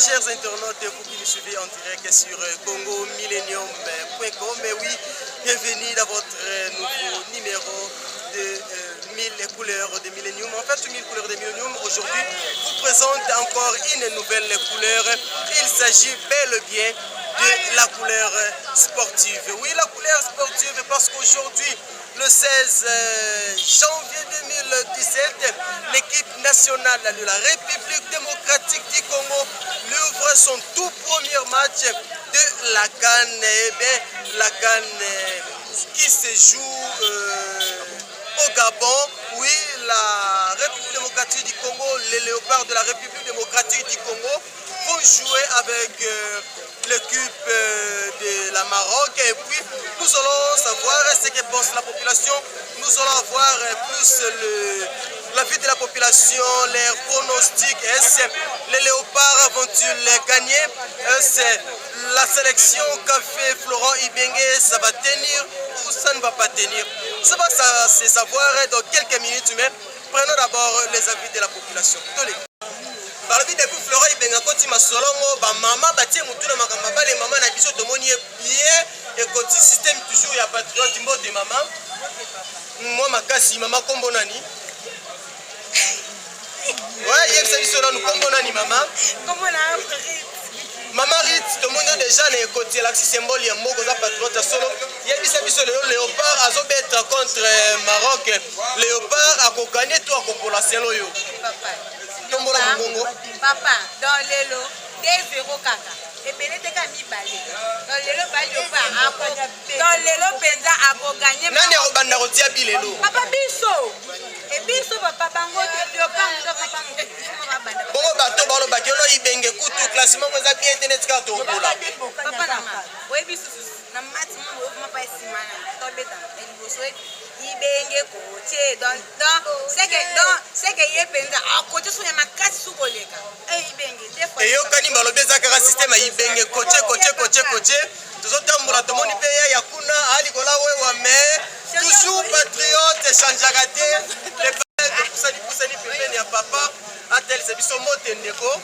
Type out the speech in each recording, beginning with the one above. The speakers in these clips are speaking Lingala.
Chers internautes, vous qui nous suivez en direct sur congomillennium.com. Et oui, bienvenue dans votre nouveau numéro de 1000 couleurs de Millennium. En fait, 1000 couleurs de Millennium, aujourd'hui, vous présente encore une nouvelle couleur. Il s'agit bel et bien de la couleur sportive. Oui, la couleur sportive parce qu'aujourd'hui, le 16 janvier 2017, l'équipe nationale de la République démocratique du Congo livre son tout premier match de la CAN. Eh bien, la CAN qui se joue au Gabon. Oui, la République démocratique du Congo, les Léopards de la République démocratique du Congo vont jouer avec l'équipe de la Maroc. Et puis, nous allons savoir ce que pense la population. Nous allons avoir plus l'avis de la population, les pronostics. Est-ce les Léopards vont-ils gagner? Est-ce la sélection qu'a fait Florent Ibenge, ça va tenir ou ça ne va pas tenir? Ça va se savoir dans quelques minutes, mais prenons d'abord les avis de la population. Balobi depuis Florent Ibenge akoti masolongo, bamama batie motu na makambo bale. Mama na biso, tomoni ye bien, ekoti système toujours ya patriote. Mbote mama, mwa makasi mama. Kombo nani? Yebisa biso nanu kombo nani, mama? Mama Rit, tomoni yo déjà na ekoti, elakisi symbole ya mboka, oza patriote ya solo. Yebisa biso, lelo Léopard azobeta contre Maroc. Léopard akogagner to akopola selo oyo? Tombola mongongo. Papa, donc lelo 2-0 kaka, ebele te, kaka mibale. Donc lelo ba Léopard, donc lelo mpenza akogagner. Nani akobanda kotia but lelo? Papa, biso e biso papa, bango te. Léopard moto, papa, babanda. Bongo bato balobaki ono Ibenge kutu classement ngo eza bien te, neti kaka tokopola. Papa nanga, oyebi susu na match mo okoma pa nsima na tobeta ya liboso, Ibenge kotie. Donc seke ye mpenza akotie so ya makasi su koleka Ibenge. Eyokani, balobi eza kaka système ya Ibenge, kotie kotie kotie kotie. Tozotambola, tomoni mpe ye ya kuna alikola wewa, mais toujours patriote, echangeaka te. Topusani pusani pembeni ya papa, atelisa biso mote. Ndeko,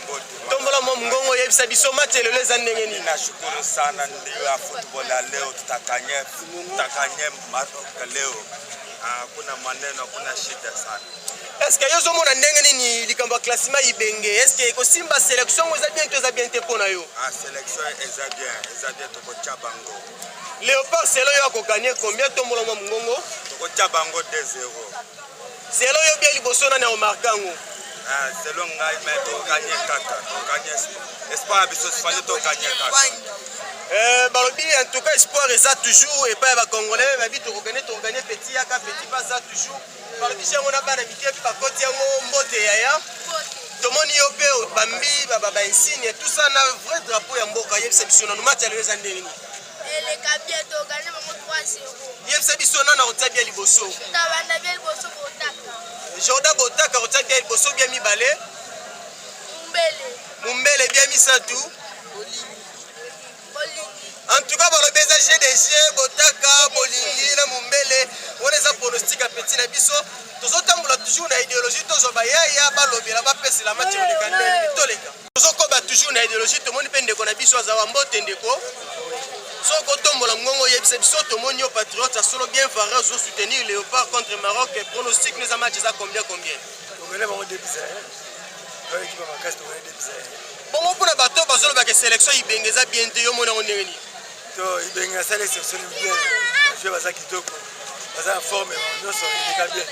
tombola mwa mongongo, oyebisa biso match lelo eza ndenge nini? Nashukuru sana, ndio ya football ya leo tutagagner, tutagagner Maroc leo. Hakuna maneno, hakuna shida sana. Est-ce yo ozomona ndenge nini likambo ya classement Ibenge? Est-ce ekosimba? Sélection ngo eza bien to eza bien te mpo na yo? Ah, sélection eza bien, eza bien, tokotia bango. Léopard selo yo akogagner combien? Tombola mwa mongongo. Tokotia bango 2-0. Selo yo bien, liboso nani akomarquer yango? Ah, selon ngai, mais togagner kaka, togagner. Espoir ya biso fallait togagner kaka. Balobi en tout cas espoir eza toujours epai ya Bacongolais. Babi tokogagner, tokogagner. Petit yaka, petit baza toujours, balobi yango na bana mike mpe bakoti yango. Mbote yaya, tomoni yo mpe obambi bainsigne, tout ça na vrai drapeau ya mboka. Yebisa biso nanu, match ya lelo eza ndenge nini? Eleka bien, togagner bango 3-0. Yebisa biso nana kotia but liboso. Tabanda but liboso, Botaka. Jordan Botaka kotia but liboso. But mibale? Mumbele. Mumbele. But misatu? Bolingi. En tout cas balobi eza GDG, Botaka, Bolingi na Mumbele. Wana eza pronostic ya petit na biso. Tozotambola toujours na idéologie, tozwa bayaya balobela, bapesela match koleka ndenge toleka. Tozokoba toujours na idéologie, tomoni mpe ndeko na biso aza wa. Mbote ndeko, soki otombola ngongo, oyebisa biso, tomoni yo patriote ya solo, bien varé, ozosoutenir Léopard contre Maroc. Pronostic no eza match eza combien combien? Tokende bango 2-1, to équipe makasi, tokende 2-1. Bongo mpona bato bazolobaka sélection Ibenge eza bien te, yo moni yango ndenge nini? To Ibenge asali sélection bien, bajoueur baza kitoko, baza na forme nyonso, eleka bien,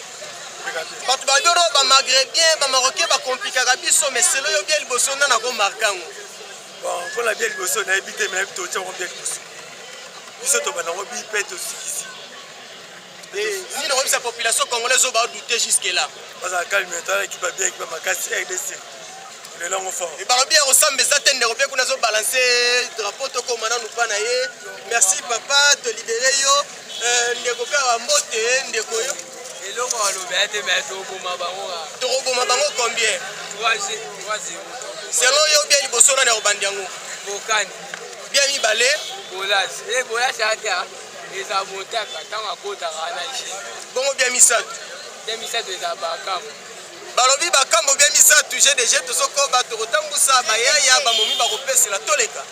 eleka bien. Bato babiono Bamaghrébien, Bamarocain bakomplikaka biso, mais selo yo but liboso nda nakomarquer yango? Bon, mpona but liboso nayebi te, mais nayebi totia bango but liboso. Biso tobanda yango bi mpe tosikisi. Nini okoyebisa population congolaise oyo badouter jusque là? Bazala calme, toala équipe ya bien, équipe ya makasi, RDC, lelo yango fort. Balobi ya kosamba eza te. Ndeko mpe kuna azobalancer drapeau, tokóma nanu mpa na ye. Merci papa, tolibérer yo. Ndeko mpe awa, mbote ndeko yo. Eloko balobi aya te, mais tokoboma bango kaka. Tokoboma bango combien? 3-0. Selon yo, but liboso nani akobandi yango? Bokani. But mibale? Bolasi e Bolasi aya te, eza Botaka ntango akotaka na je. Bongo but misato? But misato eza Bakambu. Balobi bakambo bia misatu GDG, tozokoba tokotambusa bayaya bamomi bakopesela toleka.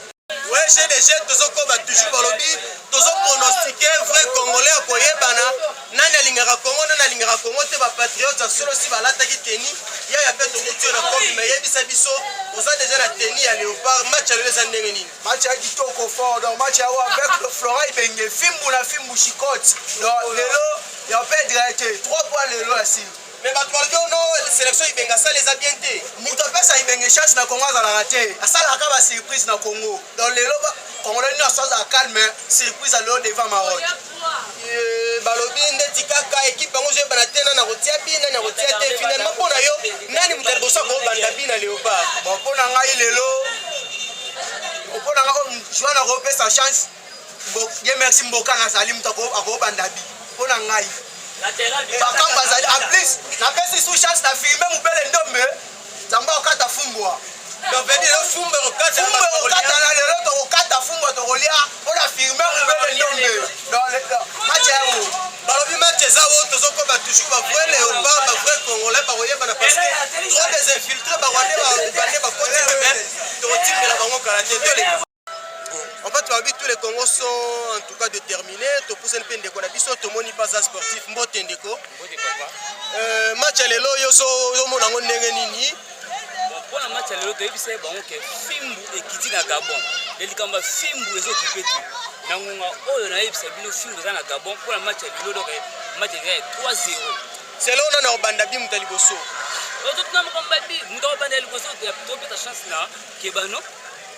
Ouais, GDG, tozokoba toujours. Balobi tozopronostiquer vrai Congolais akoyebana nani alingaka Congo, nani alingaka Congo te. Bapatriote ya solo si balataki tenue yaya mpe tokuti yo na komi me yebisa biso, oza déjà na tenue ya Léopard. Match ya lelo eza ndenge nini? Match ya kitoko fort. Donc match ya avec le Florent Ibenge, fimbu na fimbu, chicote. Donc lelo ya perdre te, 3 points lelo ya sili. Mais bato balobi ono sélection Ibenge asala eza bien te. Moto apesa Ibenge chance na Congo azalaka te, asalaka basurprise na Congo. Donc lelo Congolais nyonso azala calme, surprise ya lelo devant Maroc. Balobi ndeti kaka équipe yango ozoyebana te nani akotia bi, nani akotia te. Finalement, mpo na yo, nani moto ya liboso akobanda bi na Léopard? Bon, mpo na ngai lelo, mpo na ngai oyo joueur nakopesa chance ye, merci, mboka nazali moto akobanda bi. Mpo na ngai Bakambo azali. En plus napesi su chance na Firme Mobele Ndombe, Nzambe akokata fumbwa. Donc veut dire fumba ekokata. Fumbwa ekokata na lelo, tokokata fumbwa, tokolia mpo na Firme Mobele Ndombe. Donc match yango. Balobi match eza oyo tozokoba toujours, bavrai Léopard, bavrai Congolais bakoyebana, parce que trop des infiltrés, Barwandais, Baugandais bakoti, mais tokotimbela bango kala te. Toleka. En fait, balobi tous les Congos sont en tout cas déterminés. Topusani mpe ndeko na biso, tomoni mpe aza sportif. Mbote ndeko. Mbote papa. Match ya lelo, yo ozomona yango ndenge nini? Bon, mpona match ya lelo, toyebisa ye bango ke fimbu ekiti na Gabon. Le likambo ya fimbu ezokipe te na ngonga oyo nayebisa bino, fimbu eza na Gabon mpona match ya lelo. Donc match eza ya 3-0. Selo nana obanda bi moto ya liboso? Totuna makambo babi moto akobanda ya liboso, topesa chance na Kebano.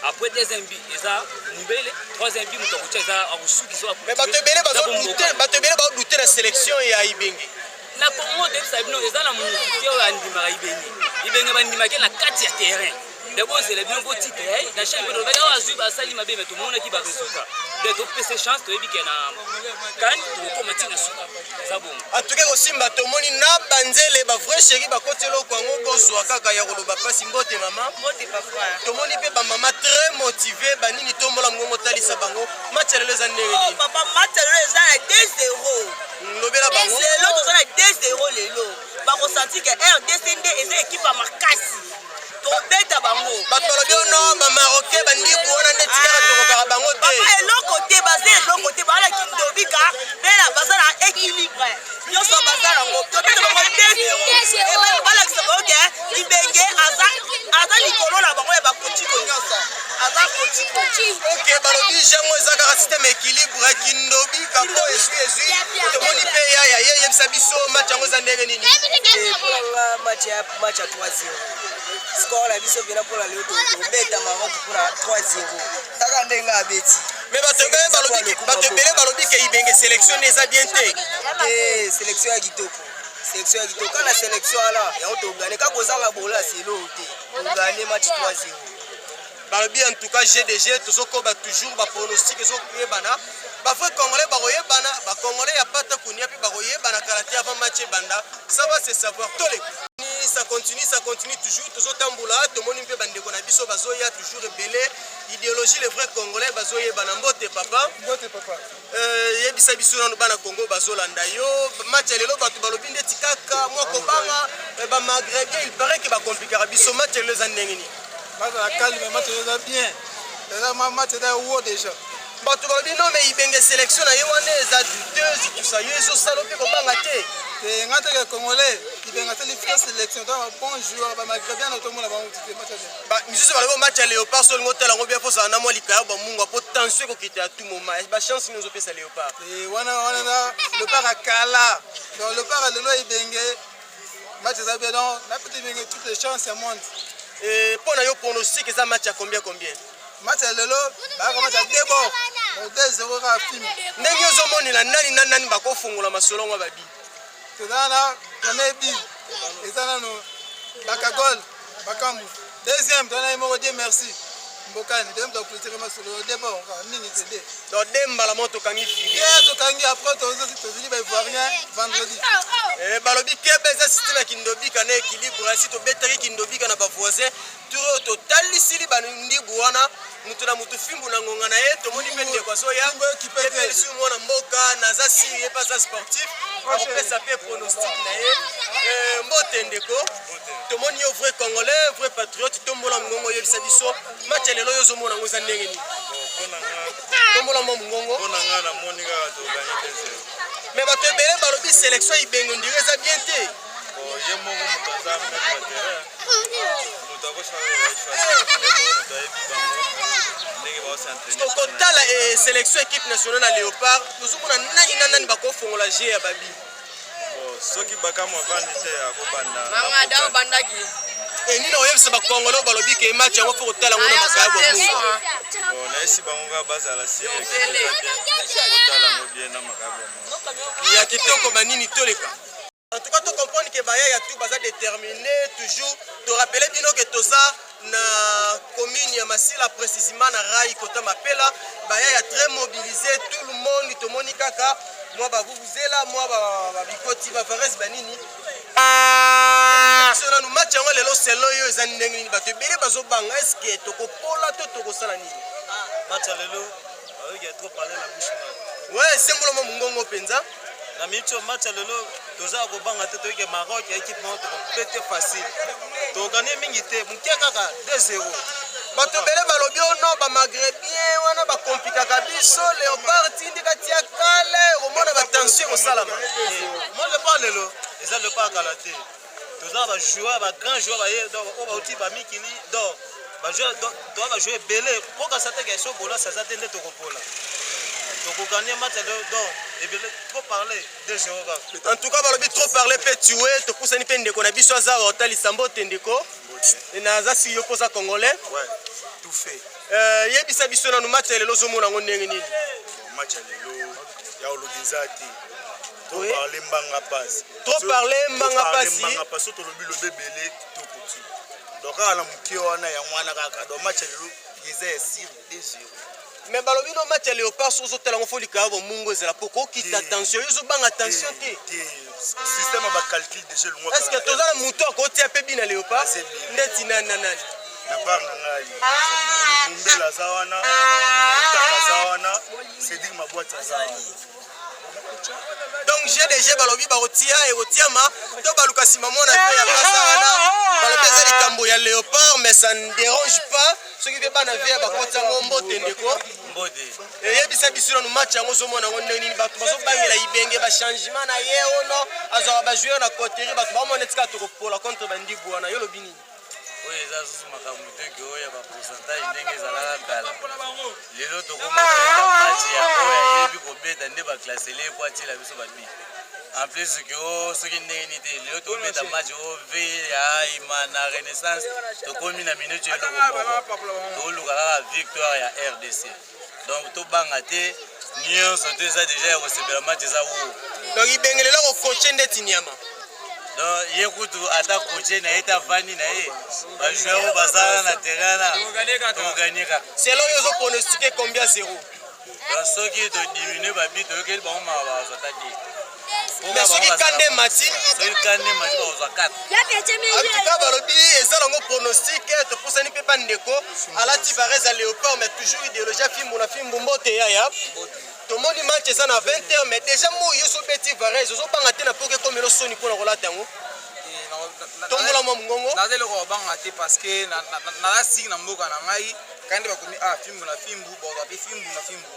Après, deuxième but eza Mubele, troisième but moto akotia eza akosukisa. Mais bato ebele bazodouter, bato ebele bazodouter na sélection ya Ibenge. Na Kongo, toyebisa bino, eza na motu te oyo andimaka Ibenge. Ibenge bandimaki na kati ya terrain nde bozela bino botika ye na chaine mpe tolobaki awa azwi basali mabe, me tomonaki baresultat. Nde topesa chance, toyebi ke na kani tokokoma ntina suka, eza bongo. En tout cas kosimba, tomoni na banzele bavrai chéri bakoti eloko yango, bozwa kaka ya koloba mpasi. Mbote mama. Mbote papa. Tomoni mpe bamama très motivé banini, tombola mongongo, otalisa bango match ya lelo eza ndenge Oh nini? Papa, match ya lelo eza na 2-0. Lobela bango. Lelo toza na 2-0. Lelo bakosentir ke RDC nde eza équipe ya makasi, tobeta bango. Bato balobi ono Bamarocain bandiku wana nde tikaka tokokaka bango te. Papa, eloko te, baza eloko te, bazalaki ndobika mpela baza na équilibre nyonso, baza nango. Tobeta bango 2-0, balakisa bango ke Ibenge aza likolo na bango ya bakotiko nyonso, aza kotiko. Ok, balobi jango eza kaka système équilibre, kindobi kapo ezwi ezwi. Tomoni mpe yaya ye, yebisa biso match yango eza ndenge nini? Mpona match ya 3-0, score na biso mpena mpona lelo, tobeta Maroc mpona 3-0 kaka ndenge abeti. Mais bato ebele balobi ke Ibenge sélection nde eza bien te. Te, sélection ya kitoko, sélection ya kitoko. Kaka na sélection wana yango togagner, kaka kozanga bola selo te, togagner match 3-0. Balobi en tout cas GDG, tozokoba toujours, bapronostic ezokoyebana, bavrai Congolais bakoyebana, Bacongolais ya pata kunia mpe bakoyebana kala te. Avant match ebanda, ça va se savoir. Toleka, ça continue, ça continue toujours. Tozotambola, tomoni mpe bandeko na biso bazoya toujours ebele, idéologie le vrai Congolais bazoyebana. Mbote papa. Mbote papa. Yebisa biso nano, bana Congo bazolanda yo, match ya lelo, bato balobi ndeti kaka mwa kobanga Bamaghrébien, il paraît ke bakomplikaka biso. Match ya lelo eza ndenge nini? Bazala calme, match eza bien, eza match eza wo déjà. Bato balobi non, mais Ibenge sélection na ye wana eza douteuse, tusa yo ezosala mpe kobanga te. Te, nga teke Congolais, Ibenge asali vraie sélection, to bon joueur. Bamaghrébien na tomona bango te, match ya bien. Misusu balobi match ya Léopard, so olingi otala yango bien, fozala na mwa likaya bamunga po tension ekokita ya tout moment. Bachance nini ozopesa Léopard? Wana wana Léopard akala. Donc Léopard lelo, Ibenge, match eza bien. Donc napesa Ibenge toutes les chances ya monde. Mpo na yo, pronostic eza match ya combien combien? Match ya lelo bayaka match ya deux bords, 2-0 kaka film. Ndenge ozomonela, nani na nani bakofungola masolo ngo babi? Toza na premier but eza nano Bakagol Bakambu, deuxième toza na ye moko Dieu merci Mbokani, deuxième toclôturer masolo deux bords kaka mingi te de. Donc de mbala moko tokangi fili. Te, tokangi, après tozali Baivoirien vendredi. Balobi kebe, eza système ya kindobika na équilibre. Si tobetaki kindobika na bavoisin, tour oyo totalisili bandibu wana. Moto na moto fimbu na ngonga na ye. Tomoni mpe ndeko azoya ye mpe lisusu mwana mboka naza si ye mpe aza sportif, akopesa mpe pronostic na ye. Mbote ndeko, tomoni yo vrai Congolais, vrai patriote. Tombola mongongo, oyebisa biso match ya lelo oyo ozomona yango eza ndenge nini. Tombola mwa mongongo. Mpo na nga, namoni kaka toganye 2-0. Mais bato ebele balobi sélection Ibenge on dirait eza bien te. Bon, ye moko moto aza maître terrain, moto akosala ye moko, moto ayebi bango ndenge baos'entraîner. Kotala sélection équipe nationale na Léopard, tozomona nani na nani bakofongola jeu ya babi? Bon, soki Bakambu avandi te, akobanda. Nini oyebisa Bakongolo balobi ke match yango fo kotala yango na makaya bwamungu? Bon, nayesi bango kaka bazala si bien, kotala yango bien na makaya bwamungu. Ya kitoko banini toleka. En tout cas, tocomprendre ke baya ya tout baza déterminé. Toujours torappeler bino ke toza na commune ya Masila, précisément na Rai kota Mapela. Baya ya très mobilisé, tout le monde. Tomoni kaka mwa bavuvuzela, mwa babikoti, bavarese, banini. So nanu match yango lelo, selo oyo eza ndenge nini? Bato ebele bazobanga, est-ce tokopola to tokosala nini? Match ya lelo, bayoki ya trop parler la bouche mal. Ouais, sembola mwa mongongo mpenza. Na miniti oyo, match ya lelo toza ya kobanga te. Toyoki Maroc ya équipe moko tokobete facile, tokoganye mingi te, moke kaka 2-0. Bato ebele balobi ono Bamaghrébien wana bakomplikaka biso. Léopard tindika tia kale, okomona batension ekosalama. Mo Léopard lelo eza Léopard kala te. Toza na bajoueur, bagrand joueur baye oyo bauti bamikili. Donc bajoueur, toza bajoueur ebele. Pokasa teke so bolasi aza te nde tokopola, tokoganye match ya lelo. Donc ebele trop parler, 2-0 kaka. En tout cas, balobi trop parler mpe tue. Topusani mpe ndeko na biso aza awa, otalisa. Mbote ndeko, naza siki yo mpoza Congolais. Ouais, tout fait. Yebisa biso nanu match ya lelo ozomona yango ndenge nini? Bon, match ya lelo ya olobi eza te trop parler mbanga pasi. Trop parler mbanga pasi. Mbanga pasi. So tolobi lobi ebele, tokoti. Donc kaka na moke wana, yango wana kaka. Donc match ya lelo eza ya sûr 2-0. Mais balobi no match ya Léopard, soki ozotala yango, fo likaya bomungu ezala po kokita tension. Yo ozobanga tension te? Te, système ya bacalcul déjà elongwa. Est ce que toza na moto akotia mpe bina Léopard? Aza ebele. Ndeti nani na nani? Na part na ngai, Mumbela aza wana, Mutaka aza wana, Cédric Mabwati aza wana. Donc GDG balobi bakotia, ekotiama to baluka nsima mwana mpe ya kasa wana. Balobi eza likambo ya Léopard, mais ça ne dérange pas soki mpe bana vie bakoti yango. Mbote ndeko. Mbote. Eyebisa biso nanu match yango ozomona yango ndenge nini? Bato bazobangela Ibenge, bachangement na ye ono azwaka bajoueur na coterie. Bato baomona etika tokopola contre bandibu wana. Yo olobi nini? Oyo eza susu makambo te ke oyo ya bapourcentage ndenge ezalaka kala. Lelo tokomobeta match ya oyo ayebi kobeta nde baclassele ye po atiela biso babi. En plus ke o soki ndenge nini te, lelo tokobeta match o v ya ima na Renaissance. Tokomi na minute eloko moko, toluka kaka victoire ya RDC. Donc tobanga te, nyonso to eza deja ya kosepela. Match eza wo. Donc Ibenge lelo akokoche ndeti nyama? Donc ye kutu ata coach na ye te, afandi na ye, bajoueur oyo bazala na terrain na tokoganye kaka. Selo oyo ozopronostiquer combien 0? Donc soki todiminue babi, toyokeli bango maka, bakozwa ta 2. Mais soki kande mati? Soki kande mati, bakozwa 4. En tout cas, balobi eza nango pronostic. Topusani mpe bandeko alati varese ya Léopard, mais toujours idéologie ya fimbu na fimbu. Mbote yaya, tomoni match eza na 20 heures, mais déjà moi yo sobeti varese, ozobanga te na poke ekomela soni mpona kolata yango? Tombola mwa mongongo. Naza eloko kobanga te, parce que naza siki na mboka na ngai. Kai nde bakomi a fimbu na fimbu, bazwa mpe fimbu na fimbu.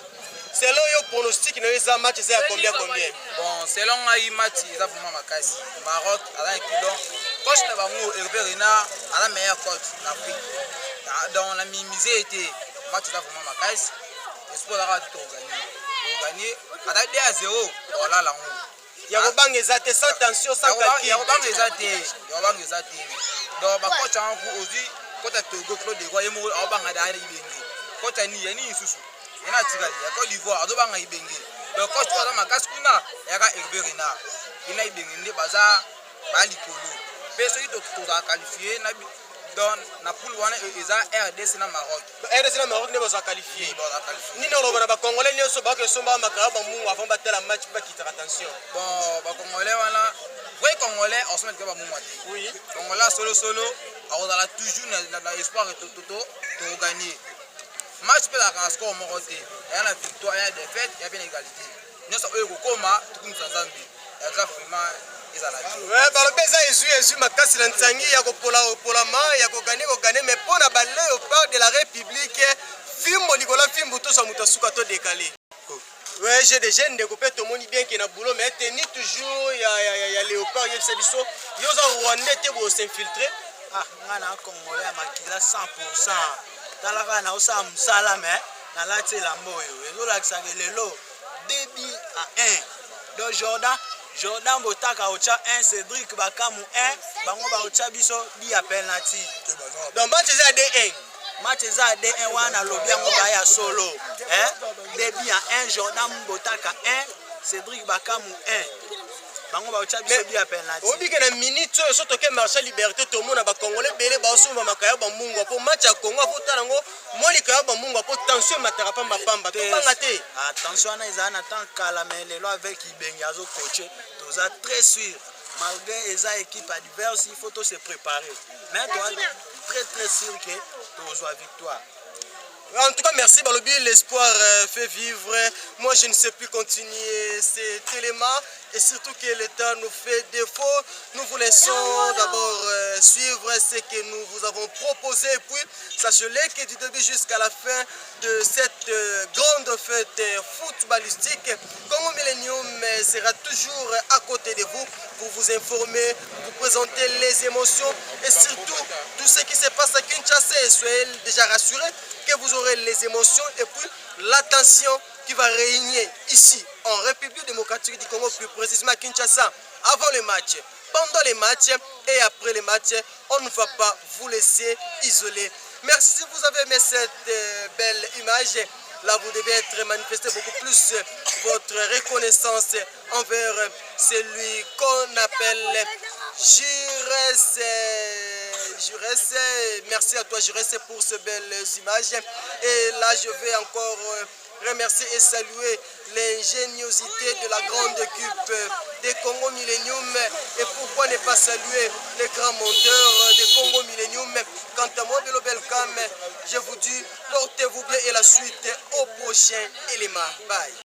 Selon yo, pronostic na yo eza match eza ya combien combien? Bon, selon ngai, match eza vraiment makasi. Maroc aza équipe, donc coach na bango Hervé Renard aza meilleur coach na Afrique. Donc na minimise ete match eza vraiment makasi. Espoir ezaka te, tokoganye, tokoganye ata 2 à 0, olala yango. Ya kobanga eza te, sans tension, sans calcul? Ya kobanga eza te, ya kobanga eza te. Donc bacoach yango ku ozwi kota Togo, Claude Leroy ye moko aobanga da Ibenge. Coach ya nini ya nini lisusu ye na atikali ya Côte d'Ivoire azobanga Ibenge. Donc coach oyo aza makasi kuna yaka Hervé Renard, ye na Ibenge nde baza baya likolo. Mpe soki tozala qualifié na, donc na poule wana eza RDC na Maroc. RDC na Maroc nde bazwa qualifié? Bazala qualifié. Nini oloba na Bacongolais nyonso bakoki esomba makaya bamungu avant batala match mpe bakitaka tension? Bon, Bacongolais wana, vrai Congolais osomba lika bamungwa te. Congolais solo solo akozala toujours na espoir tokoganye. Match mpe ezalaka na score moko te, eya na victoire, eya na défaite, eya mpe na égalité. Nyonso oyo ekokoma, tokumisa Nzambe. Ya grave vraiment ezala te. Ouais, balobi eza ezwi ezwi makasi na nsangi ya kopola kopolama ya kogane kogane, mais mpo na baleopard de la République, fimbo likolo fimbo, tosa moto asuka to décalé. Ouais, GDG ndeko mpe tomoni bien ke na boulot, mais teni toujours ya léopard. Yebisa biso, yo oza Rwandais te, boye s'infiltre? Ah, nga na Congolais ya makila 100. Tala kaka, naosala mosala, me nalati elamba oyo ezolakisaka lelo début à 1. Donc Jordan Botaka otya 1, Cédric Bakamu 1, bango baotya biso but ya penalty. Donc match eza ya 2-1? Match eza ya 2-1 wana, alobi yango baya solo, eh? Début ya 1, Jordan Botaka 1, Cédric Bakamu 1, bango baotya biso but ya penalty. Obike na minute oyo, so toke marché Liberté, tomona Bacongolais ebele baosomba makaya bamungwa mpo match ya Congo. Afotala yango mwa likaya bamungwa mpo tension emataka pambapamba, tobanga te. Attention wana ezala na temps kala, mais lelo avec Ibenge azocoacher, toza très sûr. Malgré eza équipe adverse, il faut to se préparer, mais toza très très sûr que tozwa victoire. En tout cas, merci balobi, l'espoir fait vivre. Moi, je ne sais plus continuer cet élément et surtout que l'État nous fait défaut. Nous vous laissons d'abord suivre ce que nous vous avons proposé et puis sachez-le que du début jusqu'à la fin de cette grande fête footballistique, Congo Millennium sera toujours à côté de vous pour vous informer, vous présenter les émotions et surtout tout ce qui se passe à Kinshasa. Et soyez déjà rassurés que vous aurez les émotions et puis l'attention qui va régner ici en République démocratique du Congo, plus précisément à Kinshasa, avant le match, pendant les matchs et après les matchs. On ne va pas vous laisser isoler. Merci si vous avez aimé cette belle image. Là, vous devez être manifesté beaucoup plus votre reconnaissance envers celui qu'on appelle Jires. Jures, merci à toi Jures pour ces belles images. Et là, je vais encore remercier et saluer l'ingéniosité de la grande équipe des Congo Millennium et pourquoi ne pas saluer les grands monteurs des Congo Millennium. Quant à moi, Belo Belcam, je vous dis portez-vous bien et la suite au prochain élément. Bye.